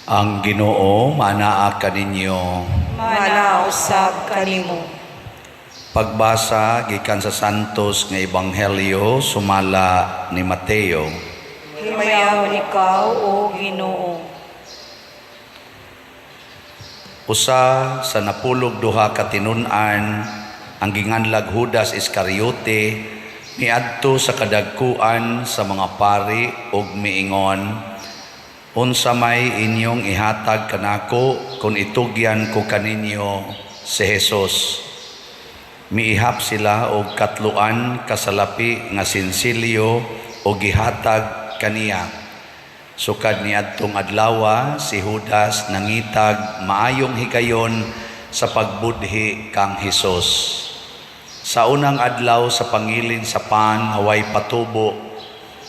Ang Ginoo manaa kaninyo. Manaa usab kanimo. Pagbasa gikan sa Santos nga Ebanghelyo sumala ni Mateo. Himayawon ikaw, O Ginoo. Usa sa 12 ka tinun-an, ang ginganlag Judas Iscariote, miadto sa kadagkuan sa mga pari ug miingon, "Unsa may inyong ihatag kanako kung itugyan ko kaninyo si Jesus?" Miihap sila og katloan ka salapi nga sinsilyo og gihatag kaniya. Sukad niadtong adlawa, si Judas nangitag maayong higayon sa pagbudhi kang Hesus. Sa unang adlaw sa pangilin sa pan nga way patubo,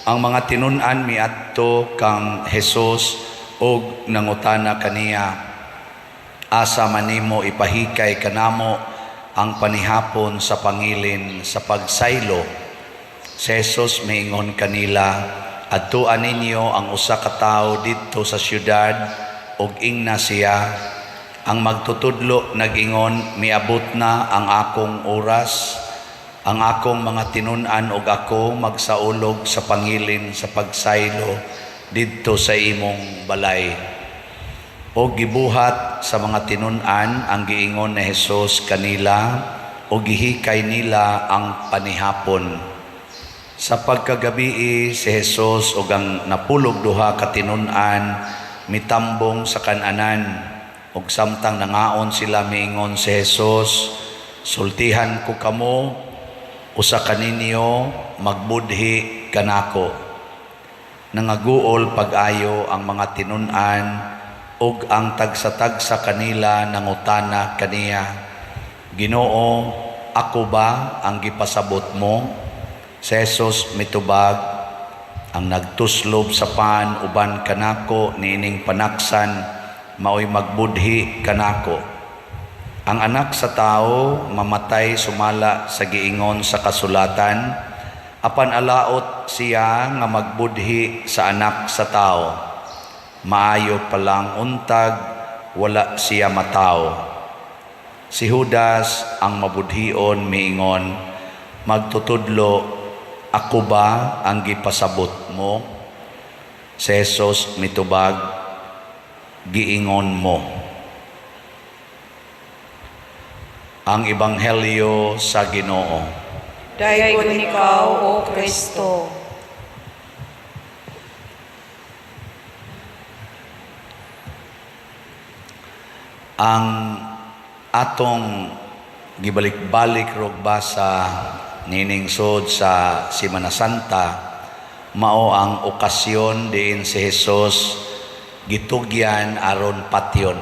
ang mga tinun-an miadto kang Hesus ug nangutana kaniya, "Asa man nimo ipahikay kanamo ang panihapon sa pangilin sa pagsaylo?" Si Jesus miingon kanila, "Adtuan ninyo ang usa ka tawo didto sa syudad ug ingna siya, 'Ang magtutudlo nag-ingon, miabot na ang akong oras. Ang akong mga tinun-an ug ako magsaulog sa pangilin sa pagsaylo didto sa imong balay.'" O gibuhat sa mga tinun-an ang giingon ni Jesus kanila o gihikay nila ang panihapon. Sa pagkagabii, si Jesus ug ang 12 ka tinun-an mitambong sa kan-anan, ug samtang nangaon sila, miingon si Jesus, "Sultihan ko kamo, usa kaninyo magbudhi kanako." Nangaguol pag-ayo ang mga tinun-an ug ang tagsa-tagsa kanila nangutana kaniya, "Ginoo, ako ba ang gipasabot mo?" Si Jesus mitubag, "Ang nagtuslob sa pan uban kanako niining panaksan maoy magbudhi kanako. Ang Anak sa Tao mamatay sumala sa giingon sa kasulatan, apan alaot siya nga magbudhi sa Anak sa Tao. Maayo pa lang untag wala siya matawo." Si Judas, ang mabudhion, miingon, "Magtutudlo, ako ba ang gipasabot mo?" Si Jesus mitubag, "Giingon mo." Ang Ebanghelyo sa Ginoo. Daygon ikaw, O Kristo. Ang atong gibalik-balik rog basa nining sod sa Semana Santa mao ang okasyon diin si Jesus gitugyan aron patyon.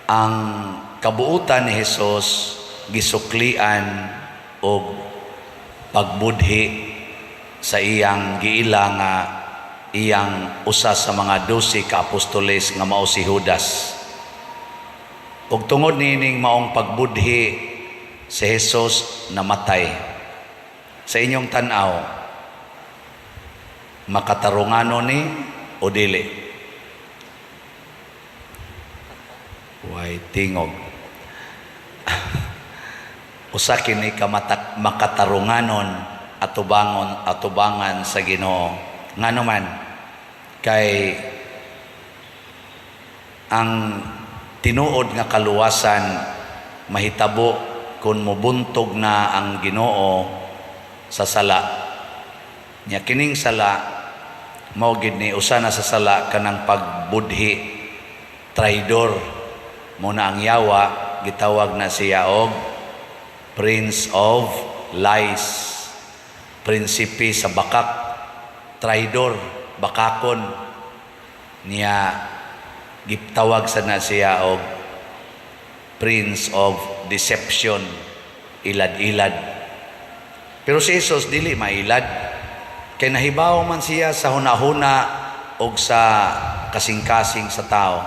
Ang kabuutan ni Jesus gisuklian og pagbudhi sa iyang giila nga iyang usa sa mga 12 ka apostoles nga mao si Judas. Ug tungod niining maong pagbudhi, si Jesus namatay. Sa inyong tan-aw, makatarungano ni o dili? Way tingog. Usa kini ka makatarunganon atubangon atubangan sa Ginoo. Ngano man kay ang tinuod nga kaluwasan mahitabo kung mubuntog na ang Ginoo sa sala. Nya kining sala mao gid ni usa na sa sala kanang pagbudhi, traidor. Mo na ang yawa gitawag na siya og Prince of Lies, prinsipe sa bakak, traidor, bakakon. Niya gitawag sa na siya og Prince of Deception, ilad-ilad. Pero si Jesus dili mailad kay nahibaw man siya sa hunahuna og sa kasing-kasing sa tao.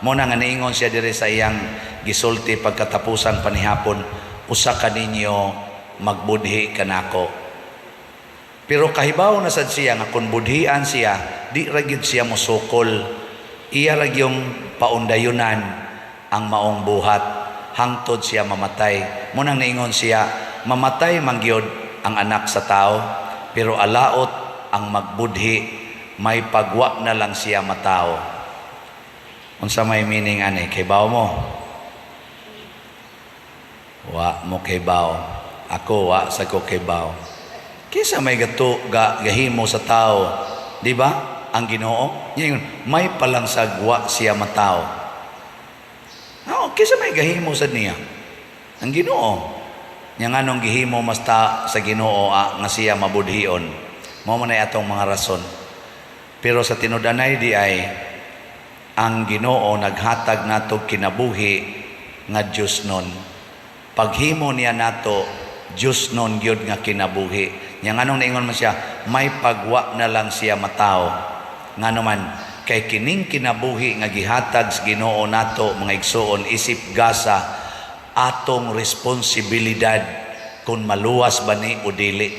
Mo na nga niingon siya diri sa iyang gisulti pagkatapusan panihapon, "Usa kaninyo magbudhi kanako." Pero kahibaw na sad siya nga kung budhian siya, di ra gyud siya mosukol. Iya ra yung paundayunan ang maong buhat hangtod siya mamatay. Munang niingon siya, mamatay man gyud ang Anak sa Tao, pero alaot ang magbudhi, may pagwa na lang siya matao. Unsa may meaning ani? Kay mo? Wa mo kaybaw. Ako, wa sa ko kaybaw. Kinsa may gato ga gahimo sa tao, di ba? Ang Ginoo. Ingon, may palangsag wa siya matao. Oh, kinsa may gahimo sa niya? Ang Ginoo. Nya nganong gihimo mas ta sa Ginoo nga siya mabudhion? Mao man ay atong mga rason. Pero sa tinud-anay di ay ang Ginoo naghatag nato kinabuhi nga Dios nun. Paghimo niya nato, Dios nun gyud nga kinabuhi. Nya nganong niingon man siya, may pagwa na lang siya matao? Ngano man, kay kining kinabuhi nga gihatag sa Ginoo nato, mga igsuon, isip gasa, atong responsibilidad kung maluwas ba ni o dili.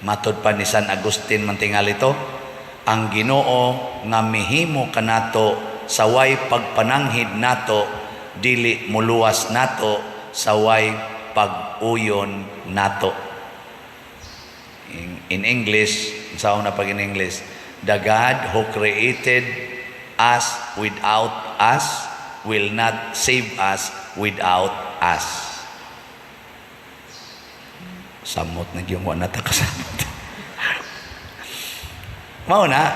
Matod pa ni San Agustin man tingali to, ang Ginoo nga mihimo kanato sa way pagpananghid nato, dili muluwas nato sa way pag-uyon nato. In English, sa una pag in English, "The God who created us without us will not save us without us." Samot na yung wa na ta kasabot. Mao na,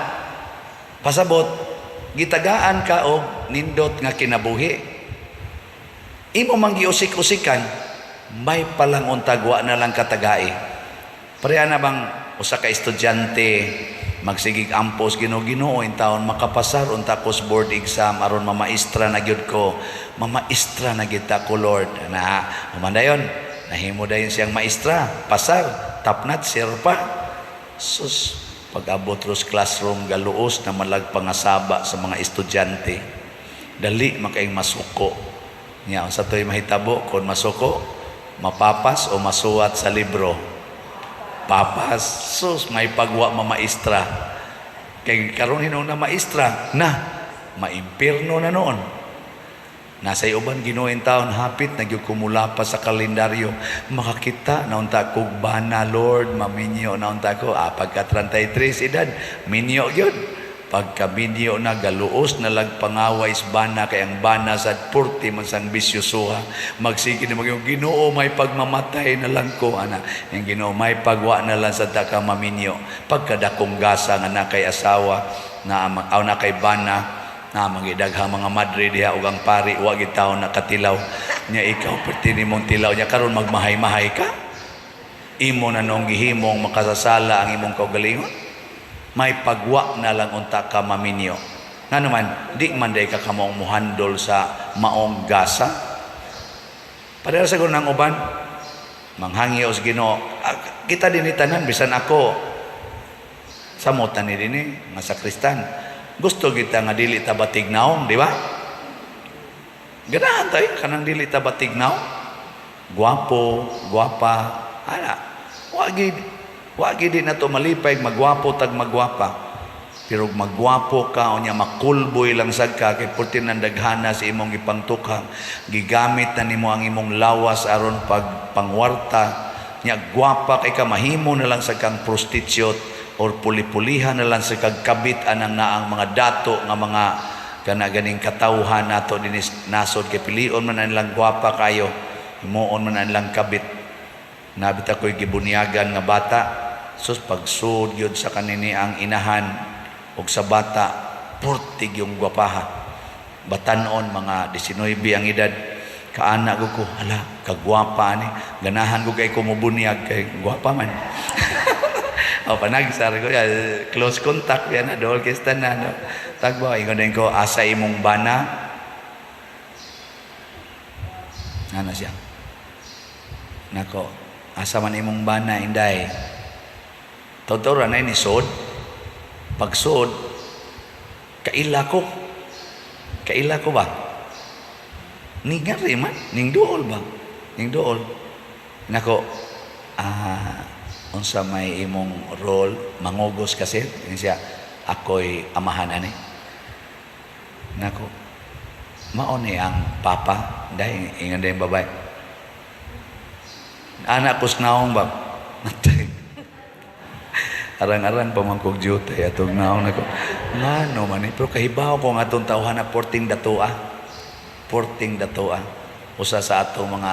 pasabot, gitagaan ka og nindot nga kinabuhi. Imo mang giusik-usikan, may palang untag wa na lang katagai. Pareha na bang usa ka estudyante magsigig ampos, "Ginoo, Ginoo, taon makapasar unta ko sa board exam aron mamaestra na gyud ko. Mamaestra na gyud ta ko, Lord." Na human dayon, nahimo dayon siyang maestra, pasar, top notch sir pa. Sus, pag-abot ros classroom, galuos na malag pangasaba sa mga estudyante. Dali makaing masuko niya. Unsa to'y mahitabo kung masuko? Mapapas o masuwat sa libro? Papas. Sus, may pagwa mamaestra. Kay karon hinuon na maestra na, maimpirno na noon. Nasa uban, "Ginoo, taon hapit na gyud kumula pa sa kalendaryo. Makakita na unta kog bana, Lord, maminyo na unta ko." Pagka 33 edad, minyo gyud. Pagka minyo na, galuos na lag pangaway sa bana kay ang bana sa purti man sang bisyusuha. Magsige na mag, "Ginoo, may pagmamatay na lang ko ana." Yung Ginoo, may pagwa na lang sa ka maminyo. Pagkadakong gasa nga na kay asawa na aw na kay bana na, magidaghang mga madre diha ug ang pari wa gid taon nakatilaw nya. Ikaw perti nimong tilaw nya karon magmahay-mahay ka. Imo na nung gihimong makasasala ang imong kaugalingon. May pagwa na lang unta ka maminyo. Ngano man, di man day ka kamong muhandol sa maong gasa. Pareha sa ng uban, manghangyo sa Ginoo. Ah, kita din tanan, bisan ako, samot na ni dinhi nga sakristan. Gusto kita nga dili ta batignaw, di ba? Ganahan tayo kanang dili ta batignaw. Guwapo, guwapa, ana. Wa gid di na to malipay magwapo tag magwapa. Pero magwapo ka unya makulboy lang sad ka kay purti nang daghana sa imong ipangtukhang. Gigamit na nimo ang imong lawas aron pag pangwarta. Nya gwapa kay ka, mahimo na lang sa kang prostitute or puli-pulihan na lang sa kag kabit anang naang mga dato nga mga kana ganing katawhan nato dinis nasod kay pilion man ang lang gwapa kayo, himuon man ang lang kabit. Nabit ako'y gibunyagan nga bata. Sus, pagsud yun sa kanini ang inahan og sa bata, purtig yung gwapaha. Batanon, mga 19 ang edad. Kaana ko ko, hala, kagwapa ni. Ganahan ko kay kumubunyag kay gwapa man. O panagsar ko, ya, close contact yan na, dool kista na. No? Tagba, ingon din ko, "Asa imong bana?" Ano siya? Nako, "Asa man imong bana, inday?" Totoo na ni sod. Pagsod, kaila ko. Kaila ko ba? Ningari man, ning duol ba? Ning duol. Nako, "Unsa may imong role, mangugos kasi?" Yun siya, "Ako'y amahan ani." Nako, mao ni ang papa, dahil ingon din babae. Anak ko sa naong ba? Arang-arang pa man kog duty atong naong nako. Ngano man ni, pero kahibaw ko nga atong tawhan na porting datoa. Porting datoa. Usa sa atong mga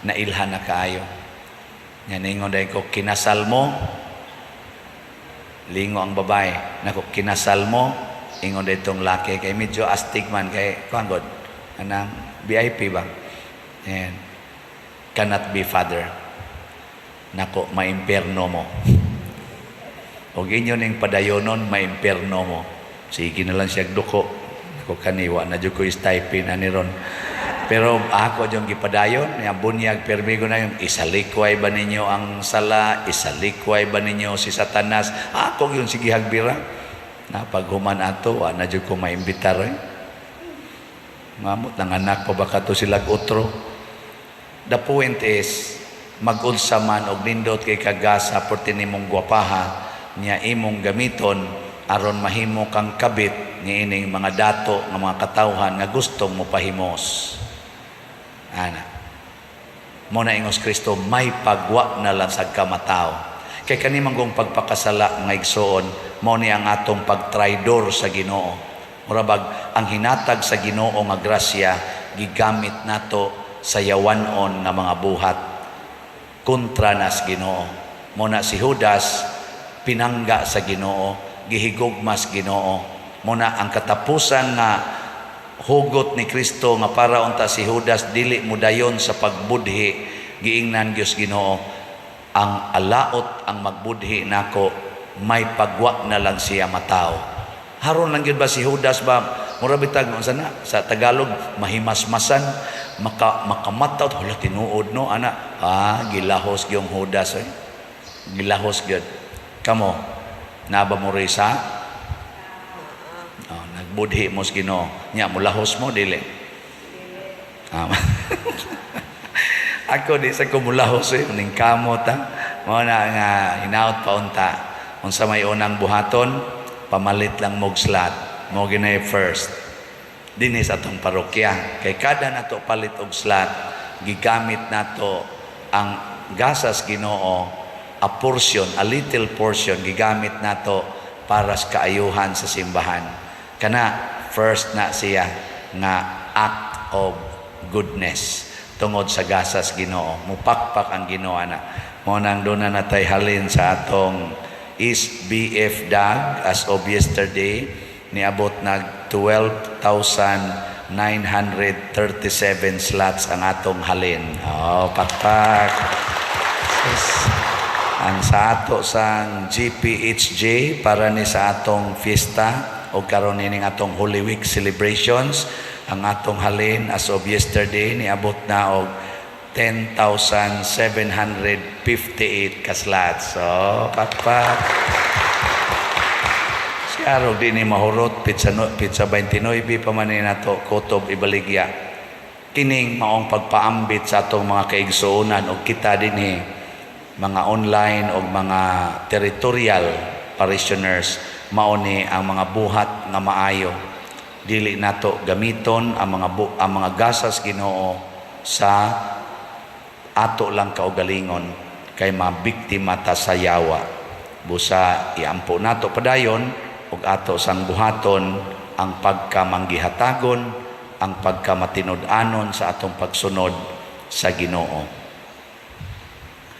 nailhan na kaayo. Nya ningon dahil ko, "Kinasal mo?" Lingo ang babae. "Nako, kinasal mo?" Ingon dahil itong laki. Kay medyo astig man. Kay, kuan god. Anang VIP ba? And, cannot be father. "Nako, maimperno mo. Og inyo ning padayonon, maimperno mo." Sige na lang siya duko. Nako, kaniwa na jud ko stipend ani ron. Pero ako yung gipadayon, ya bunyag permigo na yung isalikway ba ninyo ang sala, isalikway ba ninyo si Satanas? Ako yung sige hagbira. Na paghuman ato, wa na jud ko maimbitar eh. Ngamot ng anak pa ba kato sila otro. The point is, mag-unsa man og nindot kay kagasa porti nimong gwapaha niya imong gamiton aron mahimo kang kabit niining mga dato nga mga katawhan nga gustong mo pahimos. Ana. Mo na ingos Kristo, may pagwa na lang sa kamatao. Kay kani manggong pagpakasala, mga igsoon, mo ni ang atong pagtraidor sa Ginoo. Mura bag ang hinatag sa Ginoo nga grasya gigamit nato sa yawanon nga mga buhat kontra nas Ginoo. Mo na si Judas pinangga sa Ginoo, gihigugmas Ginoo. Mo na ang katapusan nga hugot ni Kristo nga para unta si Judas dili mudayon sa pagbudhi, giingnan Dios Ginoo, ang alaot ang magbudhi nako, may pagwa na lang siya matao. Haron lang gyud ba si Judas ba, mura bitag unsa na sa Tagalog, mahimasmasan, makamata, hala, tinuod no ana. Ah, gilahos gyung Judas eh. Gilahos gyud. Kamo naba mo risa? Oh, nagbudhi mo sa Ginoo. Nya mulahos mo dili? Ah. Ako di sa ko mulahos eh, ning kamot ha. Mao na nga hinaut pa unta. Unsa may unang buhaton, pamalit lang mog slot. Mo ginay first. Dinhi sa atong parokya. Kay kada nato palit og slot, gigamit nato ang gasas Ginoo, a portion, a little portion gigamit nato para sa kaayuhan sa simbahan. Kana first na siya nga act of goodness tungod sa gasas Ginoo. Mupakpak ang Ginoo ana. Mo nang doon na natay halin sa atong is BF DAG as of yesterday niabot nag 12,937 slots ang atong halin. Oh, pakpak. Sus. Ang sa ato sang GPHJ para ni sa atong fiesta o karon nining atong Holy Week celebrations, ang atong halin as of yesterday niabot na og 10,758 ka slots. So, pakpak. Si Arog di ni mahurot, pizza, no, pizza 29 pa man ni nato kutob ibaligya. Kining maong pagpaambit sa atong mga kaigsuonan og kita dinhi mga online o mga territorial parishioners, mao ni ang mga buhat nga maayo. Dili nato gamiton ang mga gasas Ginoo sa ato lang kaugalingon kay mabiktima ta sa yawa. Busa iampo nato padayon ug ato sang buhaton ang pagkamanggihatagon, ang pagkamatinud-anon sa atong pagsunod sa Ginoo.